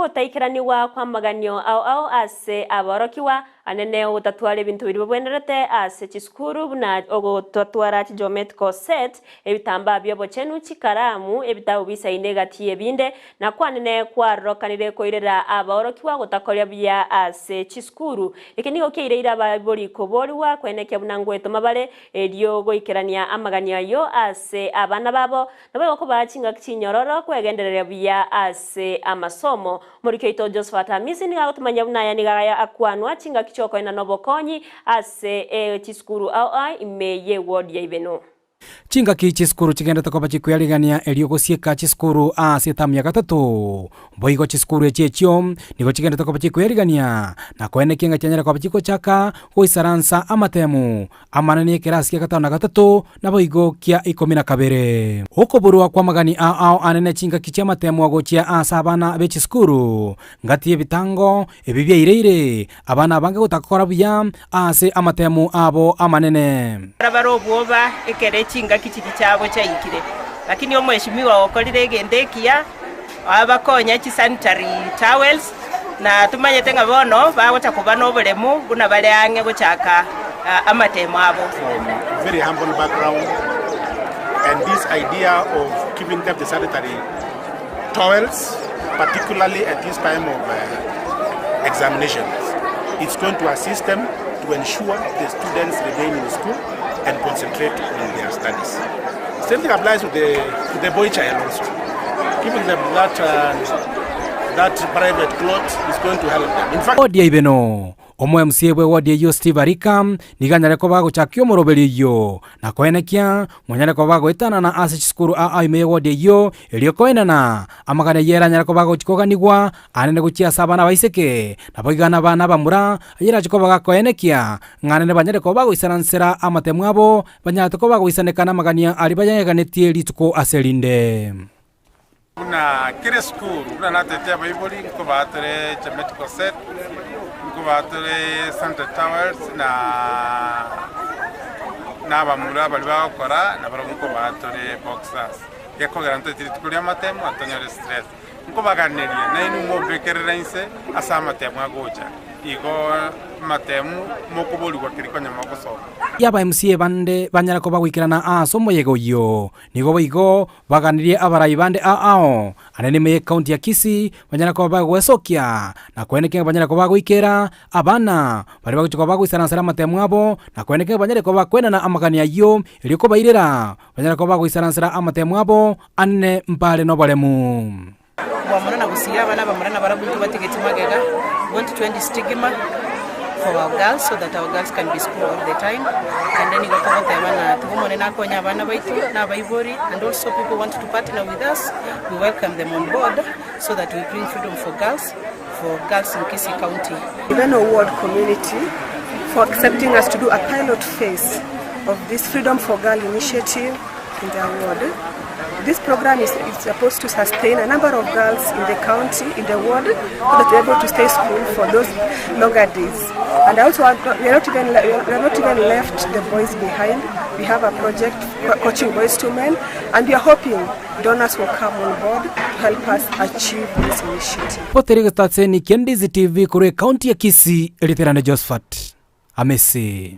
Ogotaikeranigwa kw'amaganio ao ao ase aborokigwa, anene ogotatwara ebinto biria bibwenerete ase chisukuru buna ogotatwara chigeometrical set, ebitambaa bi'obochenu, chikaramu, ebitabu bisaine egati y'ebinde, na kwanene kwarorokanire koirera abaorokigwa gotakoria buya ase chisukuru. Eke nigo kiaireire abaibori koborigwa kwenekia buna ngwetoma bare erio goikerania amaganio ayio ase abana babo, Naboigo kobaa chingaki chinyororo kwegendereria buya ase amasomo. Omoriki oito Josephat Hamisi nigo agotomanyia buna aya nigo akwanwa chingaki chiokoenana obokonyi ase chisukuru ao ao ime y'eward ya Ibeno. Chingaki chisukuru chigenderete koba chikwearigania erio gosieka chisukuru ase etamu ya gatato. Boigo chisukuru echi echio nigo chigenderete koba chikwearigania na koenekia ng'a chianyare koba chigochaka goisaransa amatemu Amanene y'ekerasi kia gatano na gatato, naboigo kia ikomi na kabere. Okoborwa kw'amagani ao ao anene chingaki chi'amateemwa gochia ase abana be chisukuru, ngati y'ebitango ebi biaireire abana abange gotakora buya ase amateemu abo amanene. Bare obwoba ekero chingaki chiria chiabo chiaikire, lakini omweshimiwa okorire egento ekiya, abakonya chisanitary towels, na tomanyete ng'a bono bagocha koba noboremu buna bare ang'e gochaka amatemo abo. From very humble background and this idea of giving them the sanitary towels particularly at this time of examinations it's going to assist them to ensure the students remain in school and concentrate on their studies. Same thing applies to the, to the boy child also. Giving them that, that private cloth is going to help them. In fact, Wodi ya Ibeno, omo MCA bwe wodi eyio Steve Arika nigo anyare koba agochakia omoroberio oyio na koenekia ng'onyare koba agoetanana ase chisukuru aa ime ye wodi eyio erio koenana amagani ayio ere anyare koba agochi koganigwa anene gochia ase abana abaiseke naboigo abana abamura ayio erache koba gakoenekia ng'a nere banyare koba bagoisaransera amatemo abo Banyarete koba bagoisaneka namagania aria bayeganetie rituko ase rinde. Buna kera esukuru, buna natete abaibori, nkobaa tore geometrical set, nkobaa tore sanitary towels, na na abamura baria bagokora nabarabwo nkobaa tore boxers. Gekogera ntoete rituko ria amatemo atonyore stress. Nkobaganeria nainwe mombekerere inse ase amatemo agocha, igo amatemo mokoborigwa keria konya mogosoma. Aba MCA bande banyare koba goikerana ase omoyega oyio. Nigo boigo baganirie abarai bande ao ao anene ime y'ecounty ya Kisii banyare koba bagwesokia na koenekia ng'a banyare koba bagoikera abana baria bagochia koba bagoisaransera amatemo abo na koenekia ng'a banyare koba bakoenana amagani ayio erio kobairera banyare koba bagoisaransera amatemo abo Anne mpare noboremu. Bwamura na gosiria abana abamura na barabwo ntobatigeti magega, we want to end stigma for our girls so that our girls can be school all the time. Naende nigo togoteba ng'a tiga Omonene akonye abana baito na abaibori and also people want to partner with us, we welcome them on board so that we bring freedom for girls, for girls in Kisii County. Ibeno Ward community for accepting us to do a pilot phase of this Freedom for Girl initiative in their ward. This program is, is supposed to sustain a number of girls in the county, in the ward, so that they're able to stay school for those longer days. And also, we are not even, we are not even left the boys behind. We have a project coaching boys to men, and we are hoping donors will come on board to help us achieve this initiative. Goteria egetateni kia Ndizi TV korwa ekaunti ya Kisii, erieta riane Josephat Amisi.